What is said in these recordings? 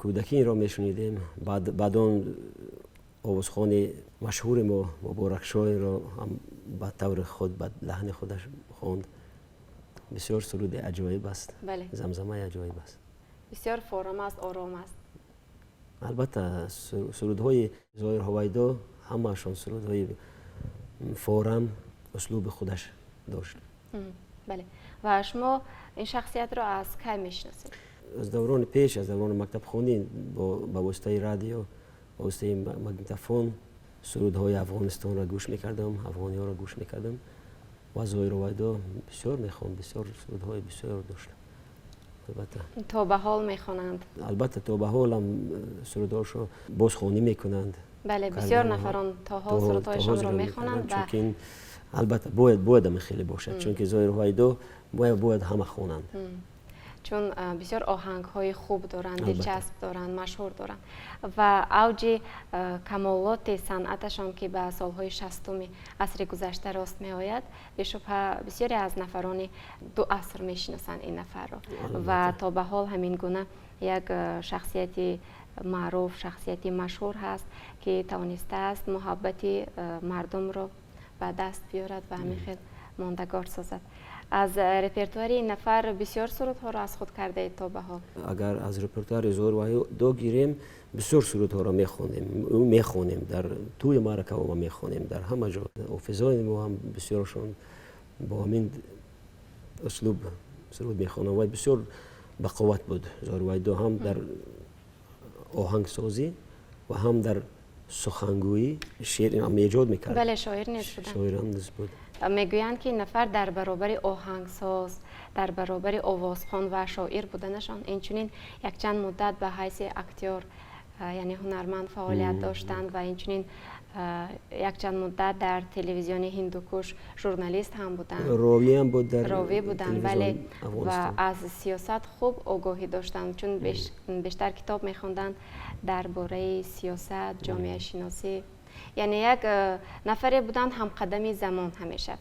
Кӯдакӣ инро мешунидем. Баъд он овозхони машҳури мо Муборакшоҳ инро ҳам ба таври худ, ба лаҳни худаш хонд. Бисёр суруди аҷоиб аст, замзамаи аҷоиб аст. Бисёр форам аст, ором аст. Албатта, сурудҳои Зоҳир Ҳувайдо ҳамаашон сурудҳои форам, услуби худаш дошт. Бале, ва шумо ин шахсиятро аз кай мешиносед? Аз даврони пеш, аз даврони мактабхонӣ, ба воситаи радио, ба воситаи магнитофон сурудҳои Афғонистонро гӯш мекардам, афғониҳоро гӯш мекардам ва Зоҳир Ҳувайдо бисёр мехонд, бисёр сурудҳои бисёр дошт, албатта. То ба ҳол мехонанд. Албатта, то ба ҳолам сурудҳошо бозхонӣ мекунанд. Бале, бисёр нафарон то ҳол сурудҳояшонро мехонанд. Чунки албатта бояд ҳамин хеле бошад, чунки Зоҳир Ҳувайдо бояд ҳама хонанд. Чун бисёр оҳангҳои хуб доранд, дилчасп доранд, машҳур доранд ва авҷи камолоти санъаташон, ки ба солҳои 60-уми асри гузашта рост меояд, бешубҳа бисёре аз нафарони ду аср мешиносанд ин нафарро ва то ба ҳол ҳамин гуна як шахсияти маъруф, шахсияти машҳур ҳаст, ки тавонистааст муҳаббати мардумро ба даст биёрад ва ҳамин хел мондагор созад. Аз репертуари ин нафар бисёр сурудҳоро аз худ кардаед то ба ҳол? Агар аз репертуари Зоҳир Ҳувайдо гирем, бисёр сурудҳоро мехонем, мехонем дар тӯи маъракаҳо ма мехонем, дар ҳама ҷо. Ҳофизони мо ҳам бисёршон бо ҳамин услуб суруд мехонанд. Вай бисёр бақувват буд, Зоҳир Ҳувайдо, ҳам дар оҳангсозӣ ва ҳам дар сухангӯӣ, шеър ҳам эҷод мекард. Бале, шоир низ буданд. Шоирам низ буд. Мегӯянд, ки ин нафар дар баробари оҳангсоз, дар баробари овозхон ва шоир буданашон, инчунин якчанд муддат ба ҳайси актёр, яъне ҳунарманд, фаъолият доштанд ва инчунин якчанд муддат дар телевизиони Ҳиндукуш журналист ҳам буданд. Ровиам буд дар ровӣ буданд, бале. Телевизион. Ва аз сиёсат хуб огоҳӣ доштанд, чун бештар китоб мехонданд дар бораи сиёсат, ҷомеашиносӣ. Яъне як нафаре буданд ҳамқадами замон ҳамеша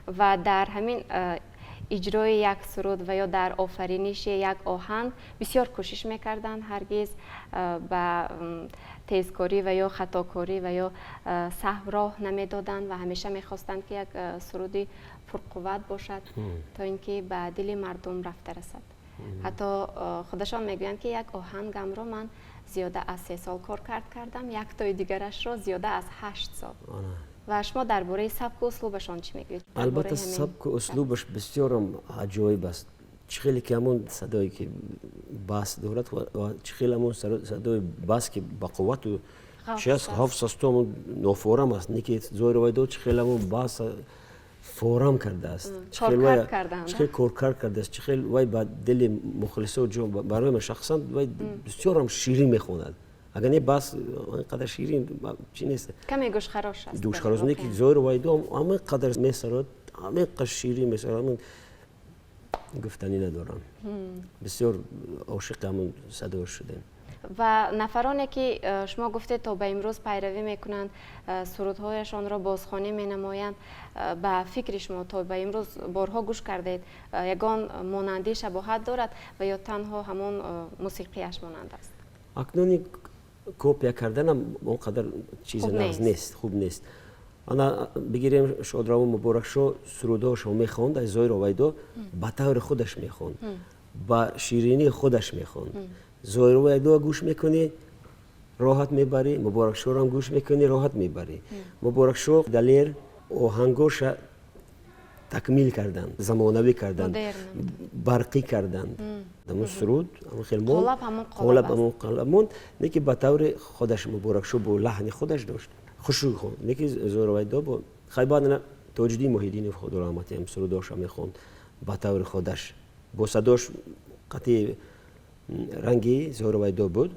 ва дар ҳамин иҷрои як суруд ва ё дар офариниши як оҳанг бисёр кӯшиш мекарданд, ҳаргиз ба тезкорӣ ва ё хатокорӣ ва ё саҳв роҳ намедоданд ва ҳамеша мехостанд, ки як суруди пурқувват бошад, то ин ки ба дили мардум рафта расад. Ҳатто худашон мегӯянд, ки як оҳангамро ман зиёда аз 3 сол кор кардам, яктои дигарашро зиёда аз 8 сол. Ва шумо дар бораи сабку услубашон чӣ мегӯед? Албатта, сабку услубаш бисёрам аҷоиб аст. Чӣ хеле ки ҳамон садое ки бас дорад ва чӣ хеле ҳамон садои бас, ки ба қуввату чи аст, ғафс асту ҳамон нофорам аст, не ки Зоҳир Ҳувайдо чӣ хеле ҳамон бас форам кардааст, чӣ хел коркард кардааст, чӣ хел вай ба дили мухлисо ҷо. Барои ман шахсан вай бисёрам ширин мехонад. Агар не бас он қадар ширин чи нест. Каме гӯшхарош аст. Гӯшхарош не, ки Зоҳир Ҳувайдо ҳамин қадар месарод, ҳамин қадар ширин месарод, ҳамин гуфтанӣ надорам. Бисёр ошиқи ҳамон садош шудем. Ва нафароне, ки шумо гуфтед, то ба имрӯз пайравӣ мекунанд, сурудҳояшонро бозхонӣ менамоянд, ба фикри шумо, то ба имрӯз борҳо гӯш кардаед, ягон монандӣ, шабоҳат дорад ва ё танҳо ҳамон мусиқияш монанд аст? Акнун копия карданам он қадар чизи нағз нест, хуб нест. Ана бигирем, шодравон Муборакшо сурудҳошо мехонд аз Зоҳир Ҳувайдо, ба таври худаш мехонд, ба ширинии худаш мехонд. Зоҳир Ҳувайдо гӯш мекунӣ, роҳат мебарӣ, Муборакшорам гӯш мекунӣ, роҳат мебарӣ. Муборакшо Далер оҳангоша такмил карданд, замонавӣ карданд, барқӣ карданд. Ҳамон суруд ҳамон хел монд, қолаб ҳамон қолаб монд, не ки ба таври худаш Муборакшо бо лаҳни худаш дошт, хушрӯ хонд, не ки Зоҳир Ҳувайдо бо хай. Баъд Тоҷиддин Муҳиддинов, худо раҳматиам, сурудоша мехонд ба таври худаш, бо садош қатъи ранги Зоҳир Ҳувайдо буд,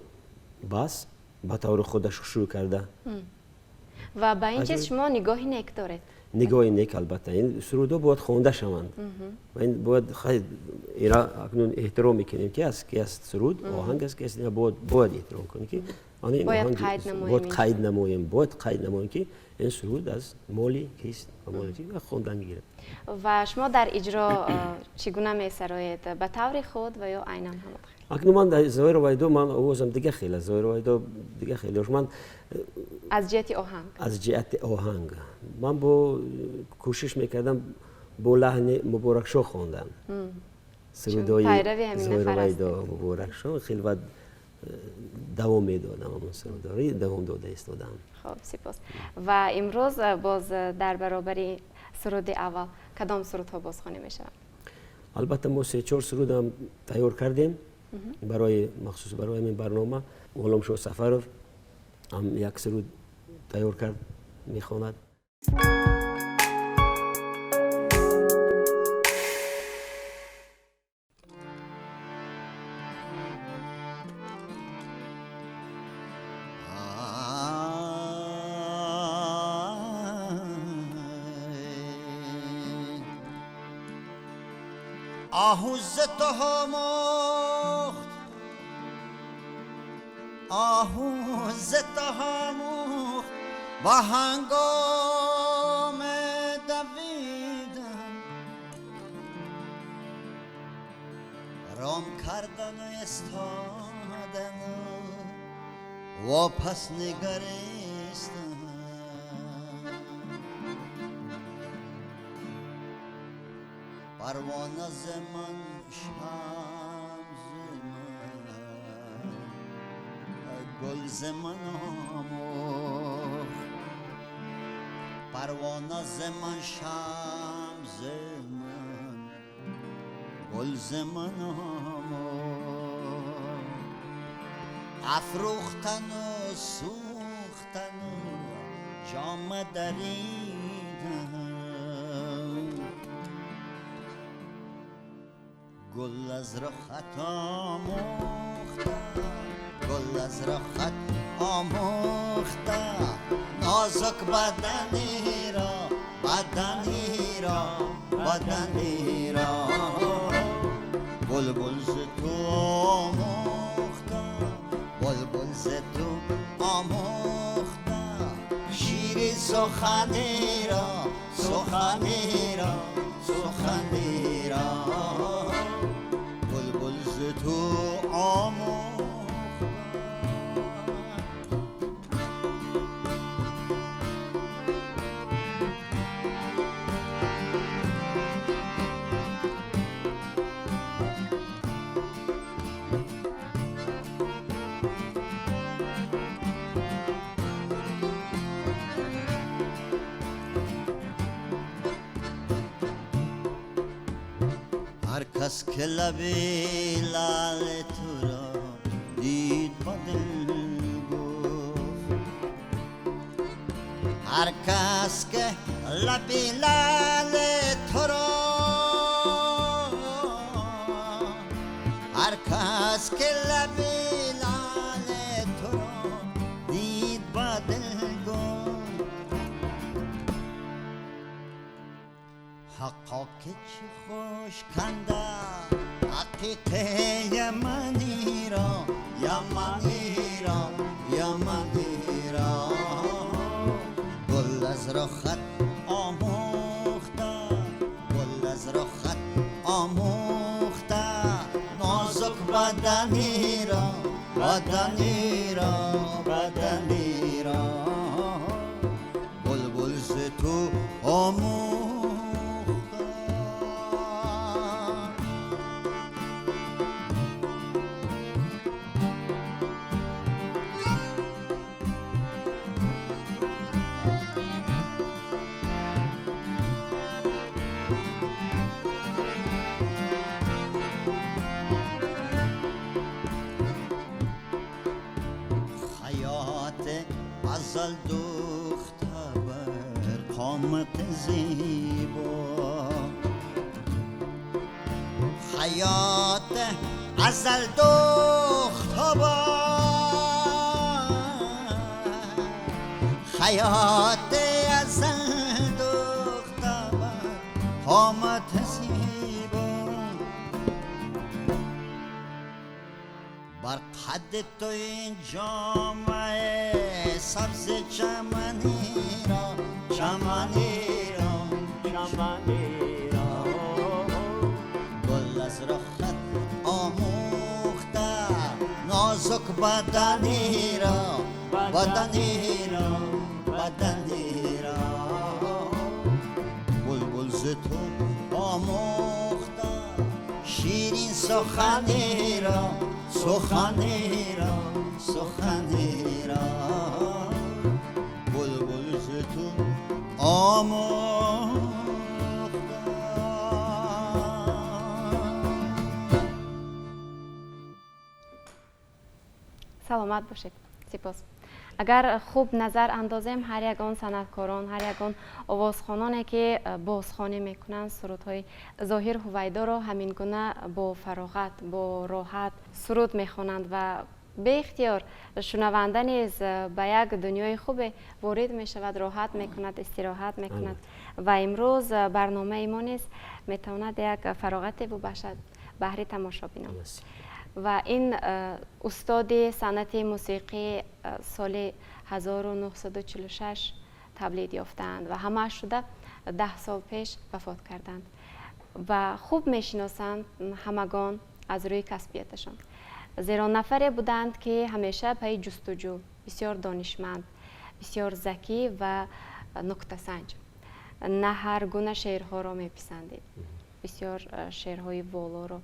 бас ба таври худаш шурӯъ карда. Ва ба ин чиз шумо нигоҳи нек доред? Нигоҳи нек, албатта. Ин сурудҳо бояд хонда шаванд ва ин бояд ира акнун эҳтиром мекунем, ки аст, ки аст суруд, оҳанг аст, ки аст, бояд эҳтиром кунем, ки Бояд қайд намоем. Бояд қайд намоем, бояд қайд намоем, ки ин суруд аз моли кист ва моли ки ва хондан мегирад. Ва шумо дар иҷро чӣ гуна месароед? Ба таври худ ва ё айнан ҳамон хел? Акнун ман дар Зоҳир Вайдо ман овозам дига хел аст, Зоҳир Вайдо дига хел. Ман аз ҷиҳати оҳанг, аз ҷиҳати оҳанг ман бо кӯшиш мекардам бо лаҳни Муборакшоҳ хондан сурудҳои Зоҳир Вайдо, Муборакшоҳ хел ва давом медодам, ҳамон сурудҳоро давом дода истодам. Хуб, сипос. Ва имрӯз боз дар баробари суруди аввал кадом сурудҳо бозхонӣ мешаванд? Албатта, мо се-чор сурудам тайёр кардем барои махсус барои ҳамин барнома. Ғуломшоҳ Сафаров ҳам як суруд тайёр кард, мехонад. آهو ز تو آموخت، آهو ز تو آموخت با هنگام دویدن، رام کردن و استادن و واپس نگریستن. پروانه ز من، شمع ز من، گل ز من آموخت. پروانه ز من، شمع ز من، گل ز من آموخت. افروختن و سوختن و جامه دریدن، گل از رخت آموخته، گل از رخت آموخته، نازک بدنی را، بدنی را، بدنی را. بلبل ز تو آموخته، بلبل ز تو آموخته، شیر سخنی را، سخنی را، سخنی را. بلبل ز تو آموخته. هر کس که لبی لعل تو را دید با دل گفت، هر کس که لبی لعل تو را، هر کس که لبی لعل تو را دید با دل گفت، حقا که چه خوش کنده حقیقه یمنی را، یمنی را، یمنی را. گل از رخت آموخته، گل از رخت آموخته، نازک بدنی را، بدنی را، بدنی را. بلبل ز تو آموخته. ازل دوخته بر قامت زیبا، خیاط ازل دوخته بر، خیاط ازل دوخته بر قامت زیبا. Бар қад ту ин ҷомаи сабз чамани ро, чамани ро, чамани ро. Гул аз рухат омӯхта нозук бадани ро, бадани ро, бадани ро. Булбул зи ту омӯхта ширин сухани ро, сухани ро, сухани ро. Булбул зи ту омӯхта. Саломат бошед, сипос. Агар хуб назар андозем, ҳар ягон санъаткорон, ҳар ягон овозхононе ки бозхонӣ мекунанд сурудҳои Зоҳир Ҳувайдоро, ҳамин гуна бо фароғат, бо роҳат суруд мехонанд ва беихтиёр шунаванда низ ба як дунёи хубе ворид мешавад, роҳат мекунад, истироҳат мекунад. Ва имрӯз барномаи мо низ метавонад як фароғате бубахшад баҳри тамошобинон. Ва ин устоди санъати мусиқӣ соли 1946 тавлид ёфтаанд ва ҳамааш шуда 10 сол пеш вафот карданд ва хуб мешиносанд ҳамагон аз рӯи касбияташон, зеро нафаре буданд, ки ҳамеша пайи ҷустуҷӯ, бисёр донишманд, бисёр закӣ ва нуктасанҷ. На ҳар гуна шеърҳоро меписандид, бисёр шеърҳои волоро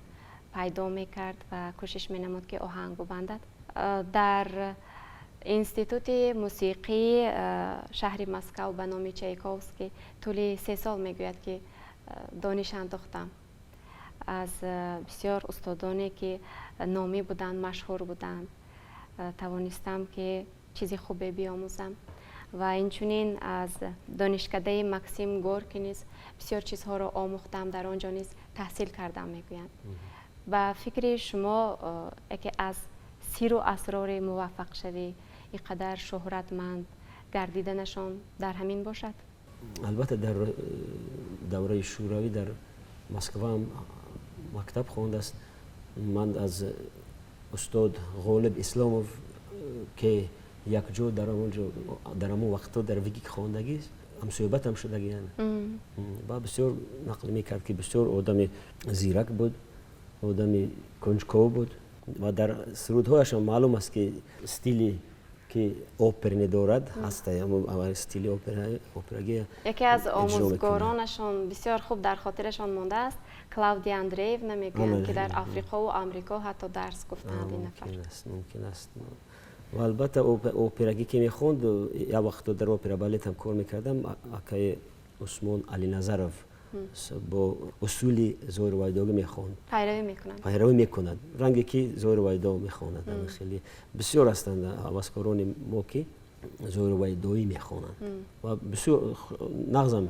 пайдо мекард ва кӯшиш менамуд, ки оҳанг бубандад. Дар институти мусиқии шаҳри Москав ба номи Чайковский тӯли 3 сол, мегӯяд, ки дониш андохтам аз бисёр устодоне, ки номӣ буданд, машҳур буданд. Тавонистам, ки чизи хубе биомӯзам ва инчунин аз донишкадаи Максим Горки низ бисёр чизҳоро омӯхтам, дар он ҷо низ таҳсил кардам, мегӯянд. Ба фикри шумо, яке аз сиру асрори муваффақшавӣ, ин қадар шӯҳратманд гардиданашон дар ҳамин бошад? Албатта, дар давраи шӯравӣ дар Москваам мактаб хондааст. Ман аз устод Ғолиб Исломов, ки якҷо дар ҳамонҷо, дар ҳамон вақтҳо дар ВГИК хондагист, ҳамсӯҳбатам шудагиян ва бисёр нақл мекард, ки бисёр одами зирак буд, одами кунҷков буд ва дар сурудҳояшам маълум аст, ки стили ки оперне дорад ҳаста, стили операгия. Яке аз омӯзгоронашон бисёр хуб дар хотирашон мондааст, Клавдия Андреевна, мегӯянд, ки дар Африқову Амрико ҳатто дарс гуфтаанд ин нафар. Мумкин аст. Ва албатта, операгӣ ки мехонд, як вақто дар опера балетам кор мекардам, акаи Усмон Алиназаров бо усули Зоҳир Ҳувайдогӣ мехонд. Пайравӣ мекунанд. Пайравӣ мекунад, ранге ки Зоҳир Ҳувайдо мехонад. Хеле бисёр ҳастанд ҳаваскорони мо, ки Зоҳир Ҳувайдоӣ мехонанд ва бисёр нағзам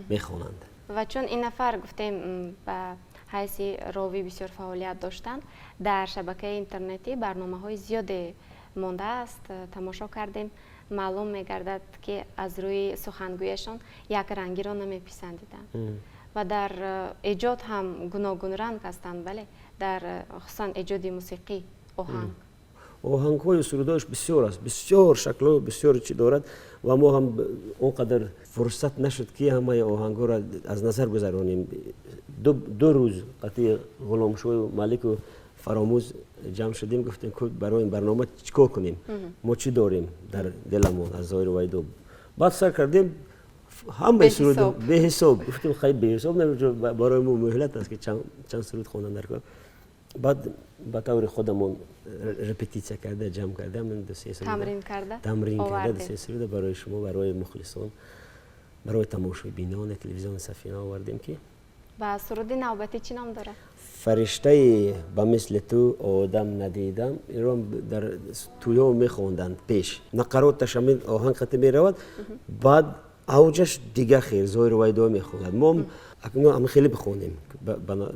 мехонанд. Ва чун ин нафар, гуфтем, ба ҳайси ровӣ бисёр фаъолият доштанд, дар шабакаи интернетӣ барномаҳои зиёде мондааст, тамошо кардем, маълум мегардад, ки аз рӯи сухангӯяшон якрангиро намеписандиданд ва дар эҷод ҳам гуногунранг ҳастанд. Бале, дар хусусан эҷоди мусиқӣ, оҳанг. Оҳангҳои сурудҳояш бисёр аст, бисёр шаклҳо, бисёр чӣ дорад ва мо ҳам он қадар фурсат нашуд, ки ҳамаи оҳангҳоро аз назар гузаронем. 2 рӯз қатъи Ғуломшою Малику Фаромӯз ҷамъ шудем, гуфтем, ки барои ин барнома чӣ кор кунем, мо чӣ дорем дар диламон аз Зоҳир Ҳувайдо. Баъд сар кардем, ҳамаи суруд беҳисоб. Гуфтем, хай, беҳисоб, барои мо муҳлат аст, ки чанд суруд хондан дар кор. Баъд ба таври худамон репетитсия карда, ҷамъ карда, тамрин карда. Тамрин карда, ду-се суруда барои шумо, барои мухлисон, барои тамошобинони телевизиони Сафина овардем, ки Ва суруди навбатӣ чӣ ном дорад? Фариштаи ба мисли ту одам надидам. Инро дар тӯё мехонданд пеш. Нақароташ ҳамин оҳанг қати меравад, баъд авҷаш дига хел Зоҳир Ҳувайдо мехонад. Мо акнун ҳамин хеле бихонем,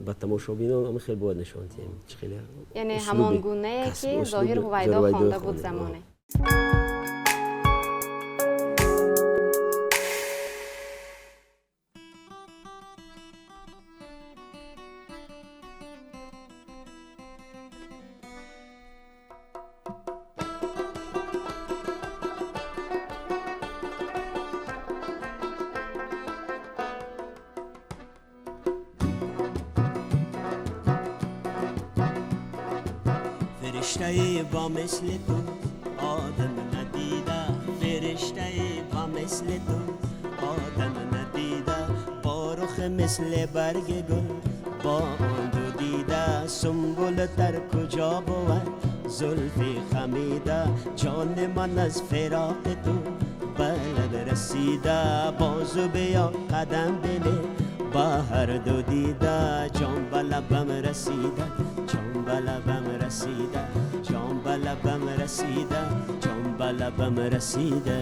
ба тамошобинон ҳамин хел бояд нишон диҳем, чӣ хеле. Яъне ҳамон гунае, ки Зоҳир Ҳувайдо хонда буд замоне. فرشته با مثل تو آدم ندیده، فرشته با مثل تو آدم ندیده، با رخ مثل برگ گل با آن دو دیده، سنبل تر کجا بود زلفی خمیده، جان من از فراق تو بلد رسیده، بازو بیا قدم بنه با هر دو دیده، جان به لبم رسیده، جان به لبم رسیده، جان به لبم رسیده، جان به لبم رسیده.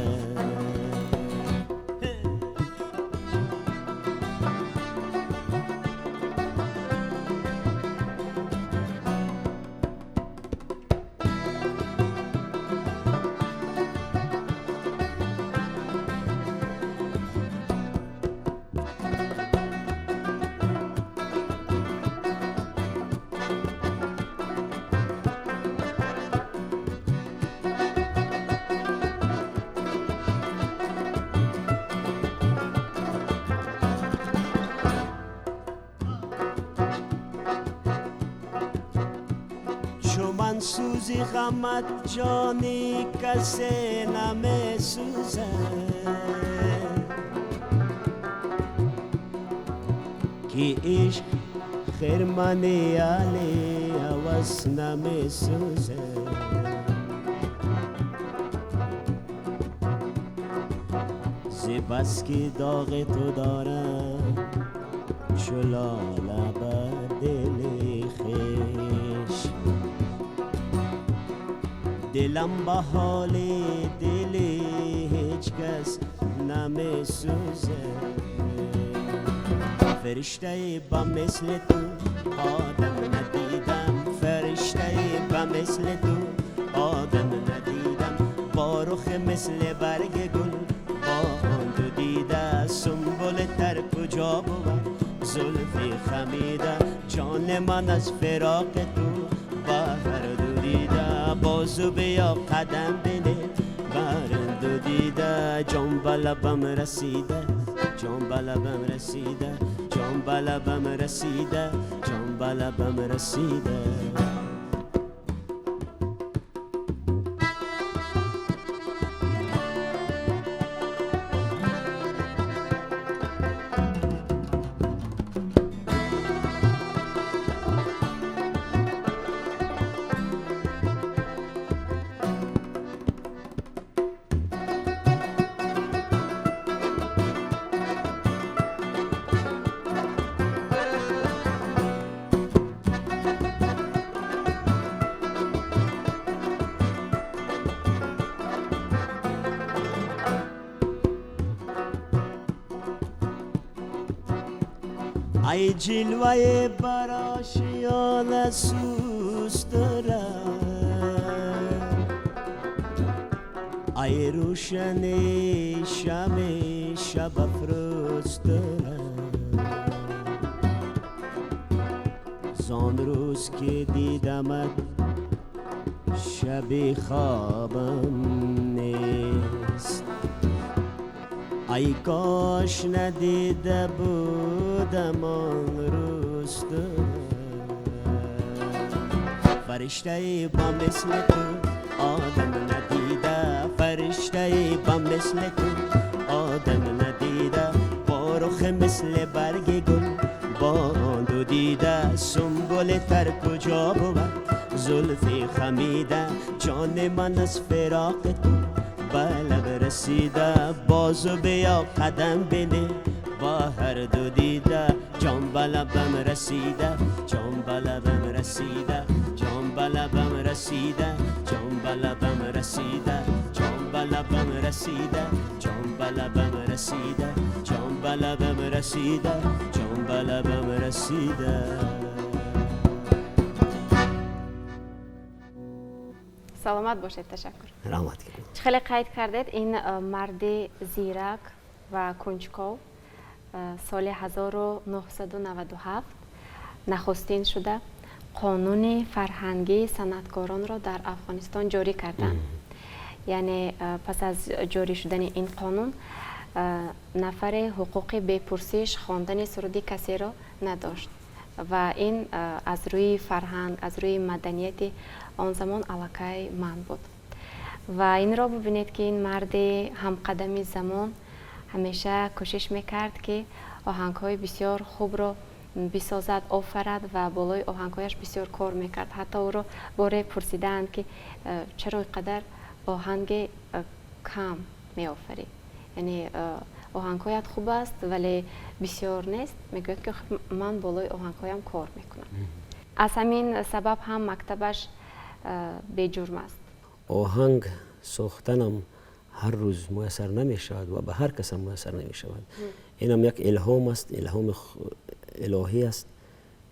سوزی غمت جانی کسی نمی سوزد، کی عشق خرمن علی هوس نمی سوزد. ز بس که داغ تو دارم چو لاله بر دل خویش، دلم به حال دل هیچ کس نمی سوزد. فرشته با مثل تو آدم ندیدم، فرشته با مثل تو آدم ندیدم، با رخ مثل برگ گل با آن دو دیده، سنبل تر کجا بود زلفی خمیده، جان من از فراق تو با هر دو دیده، بازو بیا قدم بنه بر دو دیده، جان به لبم رسیده، جان به لبم رسیده، جان به لبم رسیده، جان به لبم رسیده. ای جلوه براشیان سوست دارم، ای روشن شم شب افروز دارم، زان روز که دیدمت شب خوابم نیست، ای کاش ندیده بودم آن روز تو. فرشته با مثل تو آدم ندیده، فرشته با مثل تو آدم ندیده، با رخ مثل برگ گل با آن دو دیده، سنبل تر کجا بود زلفی خمیده، جان من از فراق تو بلب رسیده، بازو بیا قدم بنه با هر دو دیده، جان به لبم رسیده، جان به لبم رسیده، جان به لبم رسیده، جان به لبم رسیده، جان به لبم رسیده، جان به لبم رسیده، جان به لبم رسیده، جان به لبم رسیده. саломат бошед, ташаккур. Раҳмат. Чӣ хеле қайд кардед, ин марди зирак ва кунҷков соли 1997 нахустин шуда қонуни фарҳангии санъаткоронро дар Афғонистон ҷорӣ карданд. Яъне пас аз ҷорӣ шудани ин қонун нафаре ҳуқуқи бепурсиш хондани суруди касеро надошт. Ва ин аз рӯи фарҳанг, аз рӯи маданияти он замон аллакай манъ буд. Ва инро бубинед, ки ин марди ҳамқадами замон ҳамеша кӯшиш мекард, ки оҳангҳои бисёр хубро бисозад, офарад ва болои оҳангҳояш бисёр кор мекард. Ҳатто ӯро боре пурсидаанд, ки чаро ин қадар оҳанги кам меофарӣ, яъне оҳангҳоят хуб аст, вале бисёр нест. Мегӯяд, ки ман болои оҳангҳоям кор мекунам. Аз ҳамин сабаб ҳам мактабаш беҷурм аст. Оҳанг сохтанам ҳар рӯз муяссар намешавад ва ба ҳар касам муяссар намешавад. Инам як илҳом аст, илҳоми илоҳӣ аст,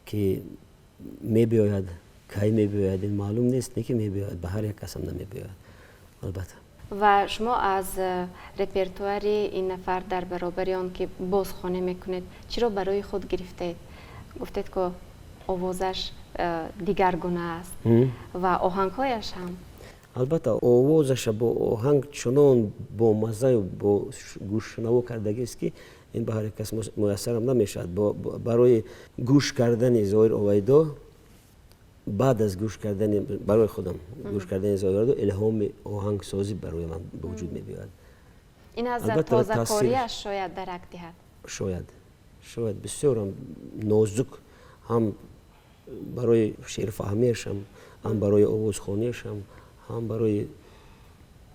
ки мебиёяд. Кай мебиёяд, ин маълум нест, не ки мебиёяд, ба ҳар як касам намебиёяд, албатта. Ва шумо аз репертуари ин нафар, дар баробари он ки бозхонӣ мекунед, чиро барои худ гирифтаед? Гуфтед, ки овозаш дигаргуна аст ва оҳангҳояш ҳам. Албатта, овозаша бо оҳанг чунон бомаззаю бо гӯшшунаво кардагист, ки ин ба ҳар як кас муяссарам намешавад. Барои гӯш кардани Зоҳир Овайдо, баъд аз гӯш кардани, барои худам гӯш кардани Зоҳир Овайдо илҳоми оҳангсозӣ барои ман ба вуҷуд мебиёяд. Ин аз тозакориаш шояд дарак диҳад. Шояд бисёрам нозук, ҳам барои шеърфаҳмиашам, ҳам барои овозхониашам, ҳам барои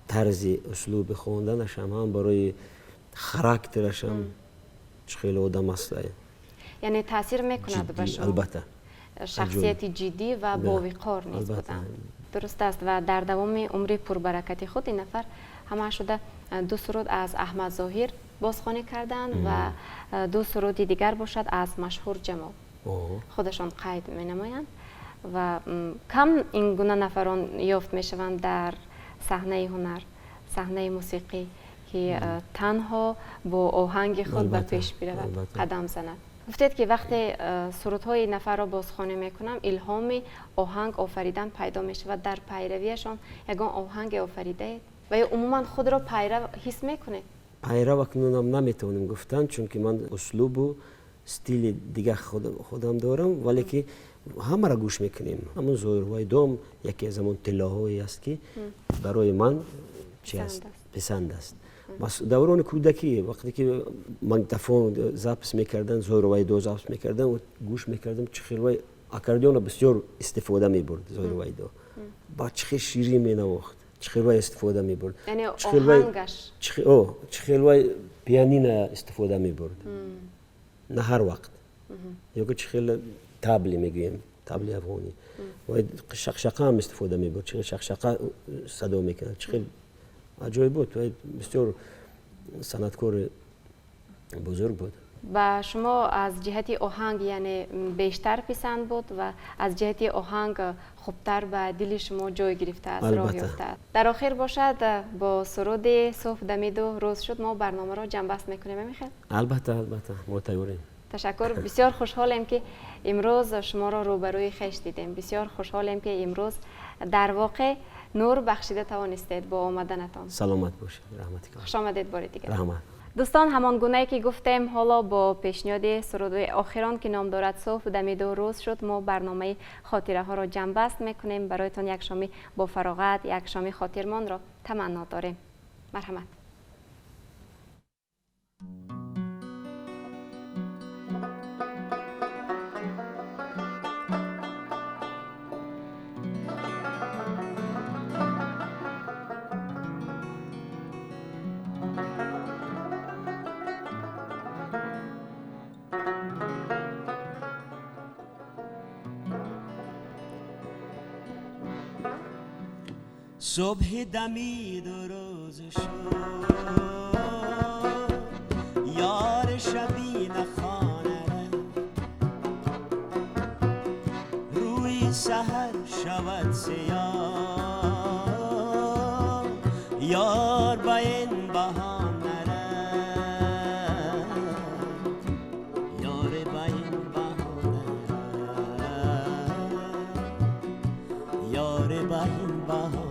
тарзи услуби хонданашам, ҳам барои характерашам, чӣ хеле одам аст. Яъне таъсир мекунад ба шумо? Албатта. Шахсияти ҷиддӣ ва бовиқор низ буданд, дуруст аст. Ва дар давоми умри пурбаракати худ ин нафар ҳама шуда ду суруд аз Аҳмад Зоҳир бозхонӣ карданд ва ду суруди дигар бошад аз Машҳур Ҷамол худашон қайд менамоянд. Ва кам ин гуна нафарон ёфт мешаванд дар саҳнаи ҳунар, саҳнаи мусиқӣ, ки танҳо бо оҳанги худ ба пеш биравад, қадам занад. Гуфтед, ки вақте сурудҳои нафарро бозхонӣ мекунам, илҳоми оҳанг офаридан пайдо мешавад. Дар пайравиашон ягон оҳанге офаридаед ва ё умуман худро пайрав ҳис мекунед? Пайрав акнунам наметавонем гуфтан, чунки ман услубу стили дигар худам дорам, вале ки ҳамаро гӯш мекунем. Ҳамон Зоҳир Ҳувайдом яке аз ҳамон тиллоҳое аст, ки барои ман чи аст, писанд аст. Даврони кӯдакӣ, вақте ки магнитофон запис мекарданд, Зоҳир Ҳувайдо запис мекарданд, гӯш мекардам, чӣ хел вай аккордеонро бисёр истифода мебурд Зоҳир Ҳувайдо, ба чӣ хел ширин менавохт, чӣ хел вай истифода мебурд, чӣ хел вай пианино истифода мебурд, на ҳар вақт, ё ки чӣ хел табли мегӯем, табли афғонӣ, вай шақшақа ҳам истифода мебурд, чӣ хел шақшақа садо мекунад, чӣ хел аҷоиб буд. Вай бисёр санъаткори бузург буд. Ба шумо аз ҷиҳати оҳанг, яъне, бештар писанд буд ва аз ҷиҳати оҳанг хубтар ба дили шумо ҷой гирифтааст, роҳ ёфтааст. Дар охир бошад, бо суруди «Субҳ дамиду рӯз шуд» мо барномаро ҷамъбаст мекунем, Михел? Албатта, мо тайёрем. Ташаккур. Бисёр хушҳолем, ки имрӯз шуморо рӯбарӯи хеш дидем. Бисёр хушҳолем, ки имрӯз дар воқеъ нур бахшида тавонистед бо омаданатон. Саломат бошед, раҳмати. Хуш омадед бори дигар. Раҳмат. Дӯстон, ҳамон гунае ки гуфтем, ҳоло бо пешниҳоди суруди охирон, ки ном дорад «Субҳ дамиду рӯз шуд», мо барномаи хотираҳоро ҷамъбаст мекунем. Бароятон як шоми бо фароғат, як шоми хотирмонро таманно дорем. Марҳамат. صبح دمید و روز شد، یار شبین خانه روی سحر شود سیاه، یار با این بهانه رفت، یار با این بهانه رفت، یار با این بهانه.